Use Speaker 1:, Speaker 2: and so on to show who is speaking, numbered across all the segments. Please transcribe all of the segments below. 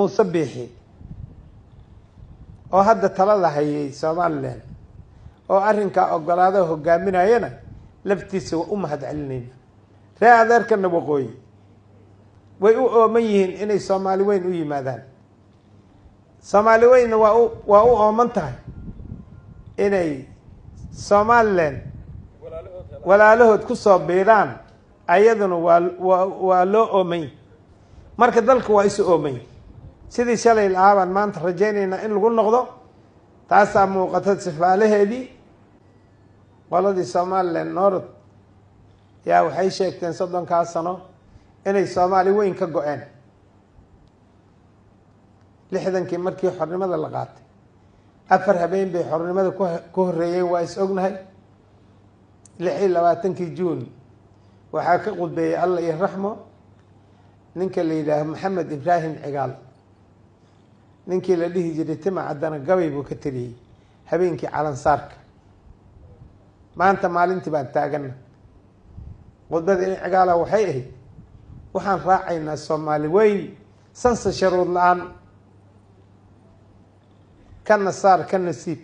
Speaker 1: Muuse Biixi oo hadda talada hayay Somalilan oo arrinkaa ogolaado hogaaminayana laftiisa waa u mahad celinayna. Ree adeerkana waqooyi way u ooman yihiin inay Soomaali weyn u yimaadaan. Soomaali weynna waa u ooman tahay inay Somalilan walaalahood ku soo biiraan. Ayaduna waa loo oomany. Marka dalka waa isu oomany. Sidii shalay lahaa baan maanta rajaynaynaa in lagu noqdo. Taasaa muuqata sifaalaheedii. Qoladii Somalilan North yaa waxay sheegteen 30-kaa sano inay Soomaali weyn ka go-een. 60-kii markii xornimada la qaatay, 4 habeen bay xornimada ku horreeyeen, waa is ognahay. 26-kii Juun waxaa ka qudbeeyey, Alla iyo raxmo, ninka la yidhaaho Maxamed Ibraahim Cigaal. Ninkii la dhihi jiray Tima Caddana gabay buu ka teliyey habeenkii calansaarka. Maanta maalintii baan taagana. Khudbada in Cigaala waxay ahayd: "Waxaan raacaynaa Soomaali weyn sansa sharuud la-aan, kana saar ka nasiib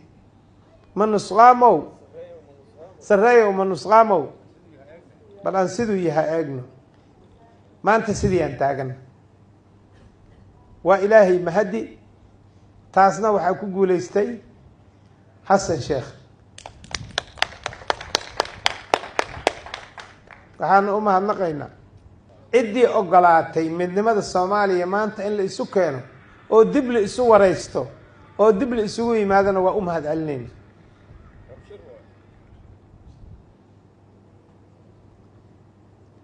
Speaker 1: ma nusqaamow, sarreeyow ma nusqaamow, bal aan siduu yahay eegno." Maanta sidii aan taagana waa Ilaahay mahadi. Taasna waxaa ku guulaystay Xasan Sheekh. Waxaanu u mahadnaqaynaa ciddii ogolaatay midnimada Soomaaliya maanta in la isu keeno oo dib la isu waraysto oo dib la isugu yimaadona waa u mahad celinayna.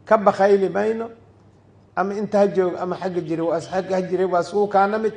Speaker 1: Ka bakayli mayno, ama inta ha joogo ama xagga jira, waa xagga ha jiray, waa isugu kaana mid.